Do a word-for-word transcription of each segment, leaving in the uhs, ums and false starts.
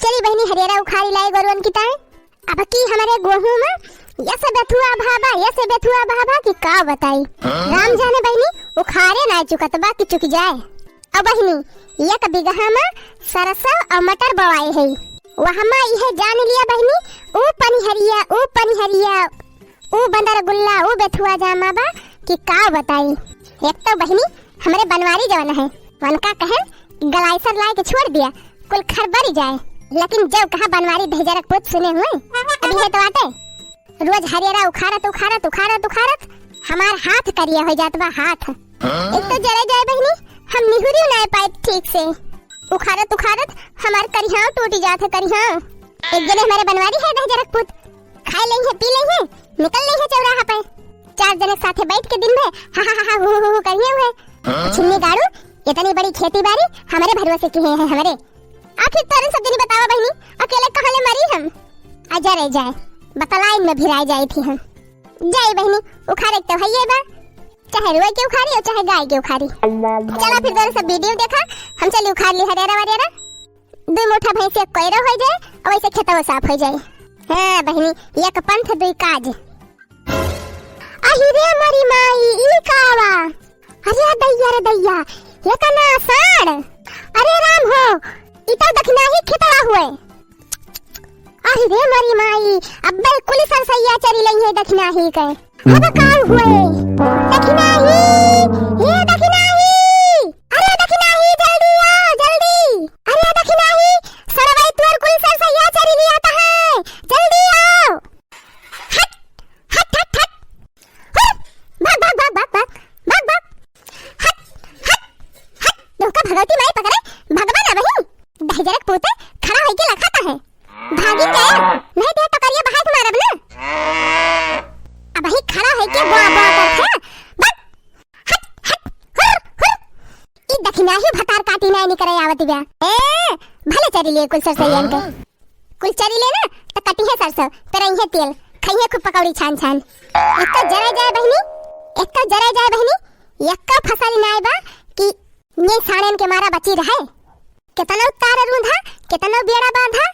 चली बहिनी, हरियरा उखारी लाई गोरुअन की ताई। अब की हमरे गोहूँ में यस बेथुआ भाबा, यस बेथुआ भाबा कि का बताई। राम जाने बहिनी, उखारे ना चुकत बा कि चुक जाए। अब बहिनी, एक बिगहा में सरसों अउर मटर बोआए है। वहमा इहे जान लिया बहिनी, ऊ पनिहरिया, ऊ पनिहरिया, ऊ बंदर गुल्ला, ऊ बेथुआ जामा बा कि का बताई। एक तो बहिनी, हमरे बनवारी जवन है, वनका कहन गलाइसर लाए के छोड़ दिया, कुल खरबरी जाए। लेकिन जब कहा बनवारी दहिजरक पूत सुने हुए, अभी है तो आटे। रोज हरियरा उखाड़त, उखाड़त, उखाड़त, उखाड़त हमार हाथ करिया हो जात बा, हाथ। एक तो जरे जाए बहिनी, हम निहुरी ना पाए ठीक से। उखाड़त, उखाड़त हमार करिहाव टूटी जात है, करिहाव। एक जने हमारे बनवारी है दहिजरक पूत, खाए लेइहे, पी लेइहे, निकल लेइहे चौराहा पे। चार जने साथे बैठ के दिन भर हा हा हा हा हू हू हू करिहे हुए। छिन्नी गाड़ू, इतनी बड़ी खेती बारी हमरे भरोसे किहे हैं हमरे। आखिर तोरे सब जनी बतावा बहिनी, अकेले कहाँ ले मरी हम? आ जरे जाए, बतलाइन में भिराए जाई थी हम। जाई बहिनी, उखारे के तो हइये बा, चाहे रोए के उखारी और चाहे गाय के उखारी। चला फिर तोरे सब वीडियो देखा, हम चली उखार ली हरेरा वरेरा। दुई मुठा भैंसिया कोयरो हो जाए और वैसे खेतवा साफ हो जाए। हाँ बहिनी, एक पंथ दुई काज। अहि रे मोरी माई, ई का बा? अरे दैया रे दैया, एतना साँड़। अरे राम हो, ई तो दखिनाही खेतवा हुए। अहि रे मोरी माई, अब्बे कुल सरसैया चरी लइहे दखिनाही के। अब का हुए? दखिनाही, हे दखिनाही, अरे दखिनाही, जल्दी आओ, जल्दी। अरे दखिनाही, सड़वाई तोर कुल सरसैया चरी लिया है, जल्दी आओ। हट, हट, हट, हट। हुर, भाग, भाग, भाग। हट, हट, हट। तोहका भगवती माई पकड़े, भगवा ना बही। दहिजरक पूते खड़ा होइके लखाता है। भागिन जाए, नहीं दे टकरिया बहाय के मारब ना। अबही खड़ा होइके बुआ बुआ करत है। भाग। हट, हट, हुर, हुर। ई दखिनाही भतार काटी नाय निकरे आवत बा। ए, भले चरी लिए कुल सरसैयन के। कुल चरी लेना, त कटिहे सरसों, पेरइहे तेल, खइहे खूब पकौड़ी छान छान। एक तो जरा जाए बहिनी, एक तो जरा जाए बहिनी, एक तो फसल नाय बा कि ये साड़न के मारा बची रहे। केतनो तार रूंधा, केतनो बेड़ा बांधा,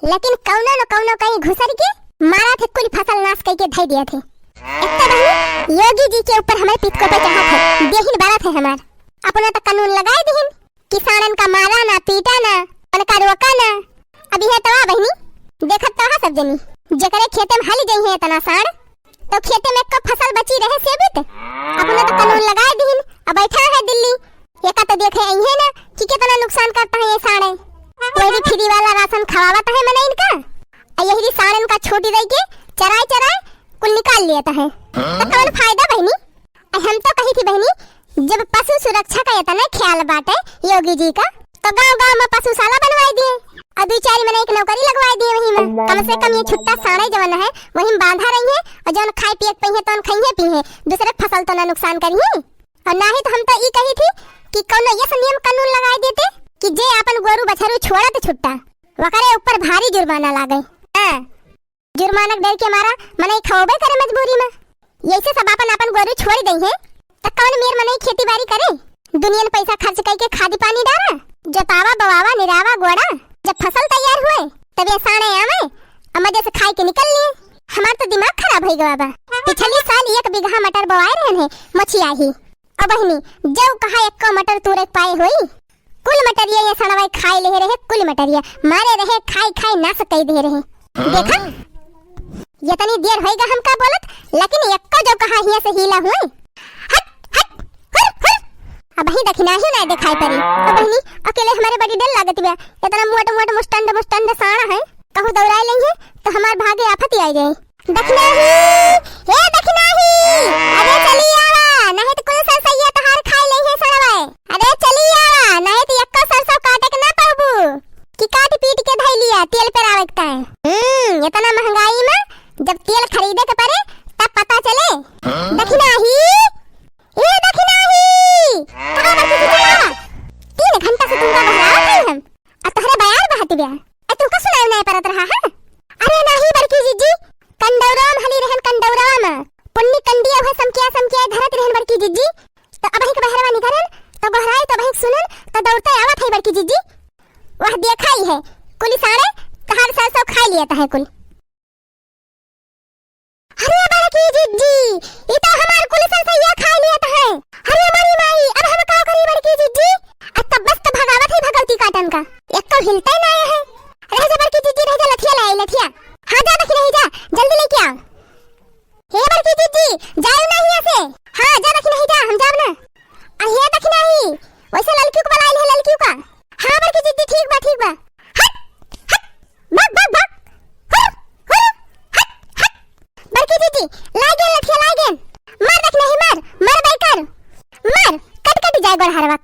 लेकिन कौनो न कौनो कहीं घुसर के मारा थे, कुल फसल नाश कइके धई दिया थे। एक तो बहिनी, योगी जी के ऊपर हमारे पितको पे चढ़ा थे, देहिन बारा थे हमार। अपना तो कानून लगाए दिहिन, किसानन का मारा ना, पीटा ना, उनका रोका ना। अब यह तवा बहिनी, देखत तो हा सब जनी, जेकरे खेते में हली जइहे इतना साँड़, तो खेते में एक फसल बची रहे सेबित, अपना तो कानून लगाए दिहिन, अब बैठा है दिल्ली। एका तो देखे अइहे ना कि कितना नुकसान करता है ये साँड़े। कोई भी फ्री वाला राशन खवावत है मने इनका, और यही साँड़न का छोटी रह के चराए चराए कुल निकाल लेता है। तो कौन फायदा बहिनी? अ, हम तो कही थी बहिनी, जब पशु सुरक्षा का इतना ख्याल बाटे योगी जी का, तो गांव गांव में पशुशाला बनवाई दिए और दुई चार मने एक नौकरी लगवाई दिए वही में। कम से कम ये छुट्टा साँड़े जवन है वही में बांधा रही है और जवन खाए पिए के पइहे तवन खाइहे पीहे, दूसरे के फसल तो ना नुकसान करिहे। और ना ही तो हम तो ई कही थी कि कौनो ये नियम कानून लगाई देते कि जे अपन गोरू बछरू छोड़त छुट्टा, वकरे ऊपर भारी जुर्माना लागे। हाँ। जुर्माना के डर के मारा मनई खवबे करे मजबूरी में। यैसे सब आपन आपन गोरू छोड़ दइहे, त कौन मेर मनई खेती बारी करे? दुनियन पैसा खर्च कइके खादी पानी डारा, जोतावा, बोआवा, निरावा, गोड़ा, जब फसल तैयार हुए, तब ये साँड़े आवे, अ मजे से खाए के निकल लिए। हमार तो दिमाग खराब होइ गवा बा। पिछली साल एक बीघा मटर बोआए रहन है, मोछियाही। अब बहिनी, जब कहा एक्को मटर तूरे पाए होई, कुल मटरिया ये सड़वाई खाए लेहे रहे, कुल मटरिया मारे रहे, खाए खाए नास कई दे रहे। देखा, ये तनी देर होइगा हमका बोलत, लेकिन एक्को जब कहा हिया से हीला हुए। हट, हट, हुर, हुर। अब ही दखिनाही ना दिखाई पड़ी। अब बहिनी, अकेले हमारे बड़ी डर लागत बा। इतना मोट मोट मुस्टंड मुस्टंड साँड़ है, कहूँ दौड़ाए लेंगे तो हमार भागे आफत ही आई जाए। दखिनाही, हे दखिनाही, अरे चली आवा, नहीं तो कुल सरसैया तोहार खाए लेहे सड़वाए। अरे चली आवा, नहीं तो एक्को सरसों काटे के ना पाबू, कि काट पीट के धई लिया, तेल पेरावे के ताए। हम्म, इतना महंगाई में जब तेल खरीदे के पड़े, तब पता चले। दखिनाही, ए दखिनाही, कहाँ बड़की जिज्जी बा? तीन घंटा से तुमका बहरावत हई हम। आ तोहरे बयार बहत बा। आ तुमका सुनाई नाय परत रहा है? अरे नाही बड़की जिज्जी, कंडौरवा में हली रहन, कंडौरवा में। पुन्नी कंडिया हुए समकिया समकिया धरत रहन बड़की जिज्जी। तो अबहिक बहरवा निकरन, तो गोहराई तो अबहिक सुनन, तो दौड़ते आवत है बड़की जिज्जी। वह देखा ही है, कुली सारे तहार सरसों खाइ लियत है कुल। अरे बड़की जिज्जी, ई तो हमार कुल सरसैया खाइ लियत है। अरे मोरी माई, अब हम का करी बड़की जिज्जी? अब तब बस तो भगावत ही भगवती काटन का, एक्को हिलते नाहीं है। रह जा बड़की जिज्जी, रह जा, लठिया लाइ, लठिया। हाँ जा दखिनही जा, जल्दी लइके आव। हे बड़की जिज्जी, जायु ना हियाँ से। हाँ, जा दखिनही जा, हम जाब ना। आ हे दखिनही, वैसे ललकियो का बुलाइ ले, ललकियो का। हाँ बड़की जिज्जी, ठीक बा, ठीक बा। हट, हट, भाग, भाग, भाग। हुर, हुर, हट, हट। बड़की जिज्जी, लाइ गेन लठिया, लाइ गेन। मार दखिनही, मार, मार बाइकर। मार, कट कट जाए गोड़हरवा।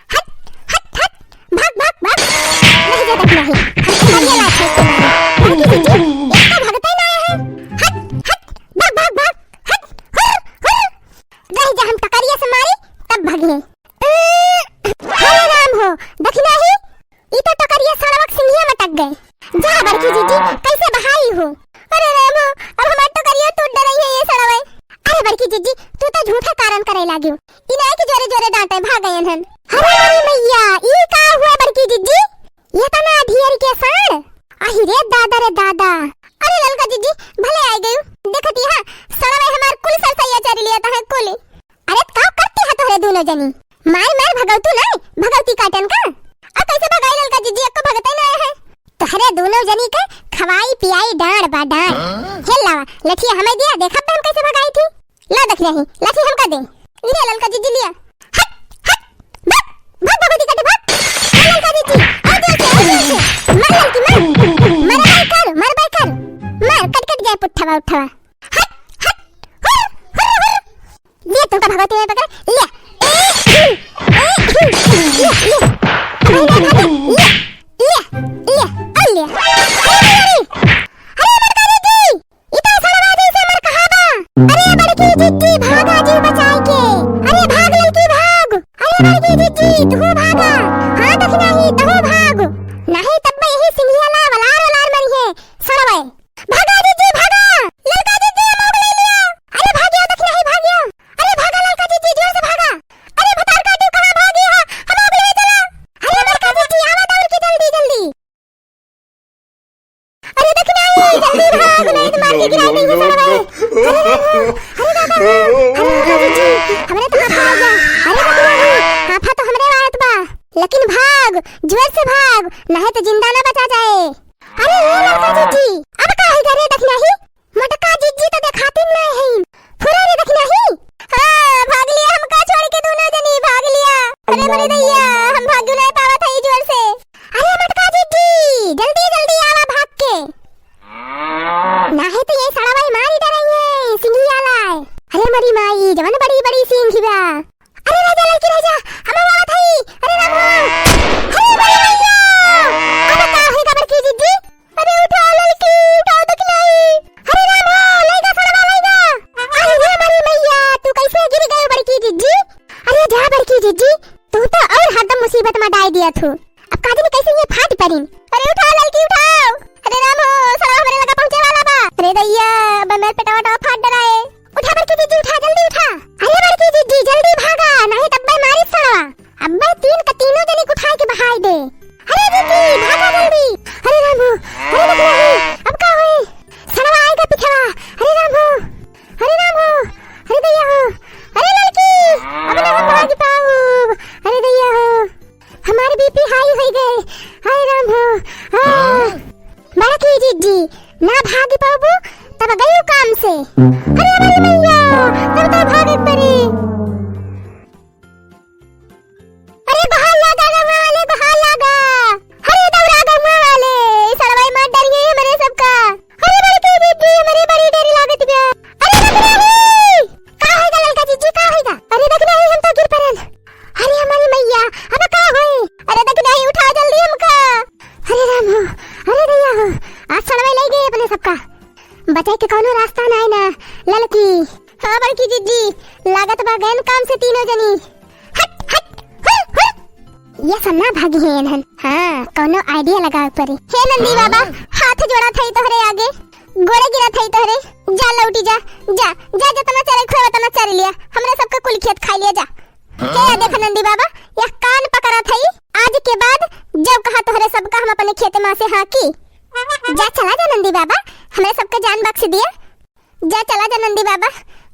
हट, हट, हट, भाग, भाग, भाग। नहीं जाता कि नहीं। हम तो बढ़िया लायक है इसके बारे में। बड़की जिज्जी, एक तो भागता ही ना आया है। हट, हट, भाग, भाग, भाग। हट, हुर, हुर। रह जा, हम टकरिया से मारी, तब भगिए। अरे राम हो, दखिनही, ई तो टकरिया सड़वक सिंगिया मटक गए। जा बड़की जिज्जी, कैसे बहाई हो? अरे राम हो, अब हमार टकरिया टूट डरई है ये सड़वे। अरे बड़की जिज्जी, तू तो झूठा कारण करे लागियो। ई नाहीं कि जोरे जोरे डांटे भाग गए हन। अरे अरे मैया, ई का हुआ बड़की जिज्जी? ये तो ना ढियर के साड़। आही रे दादा रे दादा। अरे ललका जिज्जी, भले आइ गयू। देखती हाँ, सड़वे हमार कुल सरसैया चरी लियत है कुल। अरे का करती है तोहरे दोनों जनी? मार मार भगवतू ना, भगवती काटन का। अब कैसे भगाई ललका जिज्जी, एक्को भगते ना आए है। तोहरे दोनों जनी के खवाई पियाई डांड़ बा डांड़। हाँ? हे लावा, लठिया हमें दिया, देखब हम कैसे भगाई थी। ला दखिनही, लाठी हमका दे। लिया ललका जिज्जी लिया। हट, हट, भाग, भाग भगवती काटे, भाग। ए ललका जिज्जी, आओ जोर से, आओ जोर से। मार ललकी, मार। मार बाइकर, मार बाइकर। मार, कट कट जाए पुट्ठवा उट्ठवा। हट, हट, हुर, हुर, हुर। ये तुमका भगवती में पकड़, ले। ए, ए, ए, ले, ले। अरे, अरे, अरे, ले, ले, ले, और ले। अरे, अरे, अरे। अरे, बड़का जिज्जी, इतना सड़वा जैसे मर कहाँ बा? अरे, बड़की जिज्जी, भागा जीव बचाई के। अरे, भाग ललकी, भाग। अरे, बड़की जिज्जी, तू भागा। हाँ, दखिनही, तू भाग। नहीं, तब मैं यही सिंघिया ला वलार वलार मरी है, सड़वे। भागा जिज्जी, भागा। ललका जिज्जी, हम आग ले लिया। अरे भागियो, दखिनही भागियो। अरे भागा ललका जिज्जी, जोर से भागा। अरे भतार काटू, कहाँ भागी है? हम आग ले चला। अरे बड़का जिज्जी, आवा दौड़ के जल्दी, जल्दी। अरे दखिनही, जल्दी भाग, नहीं तो मार के गिराई देंगे सड़वे। अरे दादा, अरे दादा, अरे ललका जिज्जी, हमरे तो हाथ आ गया। अरे दखिनही, हाथा तो हमरे वायत बा। लेकिन भाग, जोर से भाग, नहीं तो जिंदा ना बचा जाए। अरे ये ललका जिज्जी, अब का होई रे दखिनही? मोटका जिज्जी तो देखाती ना है। फुरा रे दखिनही। हाँ, भाग लिया हमका छोड़ के दोनों जनी, भाग लिया। अरे मोरे दैया, हम भाग्यो नहीं पावत है जोर से। अरे मोटका जिज्जी, जल्दी जल्दी आवा भाग के। नाही तो ये सड़वा मारी डरई है, सिंघिया लाए। अरे मोरी माई, जवन बड़ी बड़ी सिंघी बा। अरे रह जा ललकी, रह जा, हम आवत हई। अरे राम हो। अरे बड़ी मैया, अब का होई बड़की जिज्जी? अरे उठाओ ललकी, उठाओ दखिनही। अरे राम हो, लइगा सड़वा लइगा। अरे रे मोरी मैया, तू कैसे गिर गयो बड़की जिज्जी? अरे जा बड़की जिज्जी, तू तो और हरदम मुसीबत में डाई दिया थू। अब का जानी कैसे ये फाट पड़ी। अरे उठाओ ललकी, उठाओ। अरे राम हो, सड़वा हमरे लगा पहुँचे वाला बा। अरे दैया, अब मैं पेटवा उठवा फाट डराए। उठा बड़की जिज्जी, उठा, जल्दी उठा। अरे बड़की जिज्जी, जल्दी भागा, नहीं तब मैं मारी सड़वा। अब मैं तीन का तीनों जनी उठा के बहाई दे। अरे जिज्जी, भागा जल्दी। अरे राम हो, अरे लग रही, अब का होई? सड़वा आएगा पिछवा। अरे राम हो, अरे राम हो, अरे दैया हो, अरे ललकी, अब ना हम भाग पाऊ। अरे दैया हो, हमार बीपी हाई होई गए। हाय राम हो। हाँ। बड़की जिज्जी, ना भाग पाबू, तब गयू काम से। अरे हमारी मैया, तब तो भागे पड़ी। अरे बहार लागा गौवा वाले, बहार लागा। अरे दौड़ा गौवा वाले, ई सड़वा मार डरिए हमरे सबका। अरे बड़की जिज्जी, हमरे बड़ी डर लागत बा। अरे दखिनही, का होइगा ललका जिज्जी, का होइगा? अरे दखिनही, हम तो गिर परन। अरे हमारी मैया, अब का होई? अरे दखिनही, उठा जल्दी हमका। अरे राम हो, अरे दैया हो, आज सड़वे लई गए अपने सबका। बचे के कौनो रास्ता नाई ना, ललकी। हाँ बड़की जिज्जी, लागत बा गैन काम से तीनों जनी। हट, हट, हुर, हुर। ये सब ना भागी है इन्हन। हाँ, कौनो idea लगावे पड़ी। हे नंदी बाबा, हाथ जोड़ा थई तोहरे आगे, गोड़े गिरा थई तोहरे। जा लौटी जा, जा, जा, जतना चरे खोए वतना चर लिया, हमरा सबका कुल खेत खाई लिया जा। हे या देख नंदी बाबा, यह कान पकड़त हई, आज के बाद जब कहा तोहरे सबका हम अपने खेते मा से हाँकी। जा चला जा नंदी बाबा, हमरे सबके जान बख्श दिया। जा चला जा नंदी बाबा,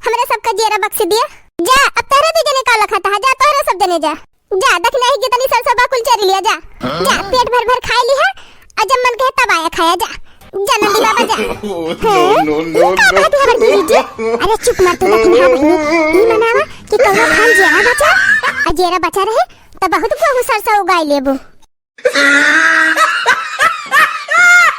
हमरे सबके जियरा बख्श दिया। जा, अब तोहरे दू जने का लखत है, जा तोहरे सब जने जा। जा, दखिनही के तनी सरसों बा कुल चरी लिया, जा। जा, पेट भर भर खाई लिहा, और जब मन कहे तब आया खाया, जा। जा नंदी बाबा, जा। हाँ? No, no, ई का no। बात है हमार बीबी जी? अरे चुप मर तू दखिनहा बहिनी। ई मनावा कि कौनो खान जियरा बचा, और जियरा बचा रहे, तो बहुत गहूँ सरसों उगाई लेबू।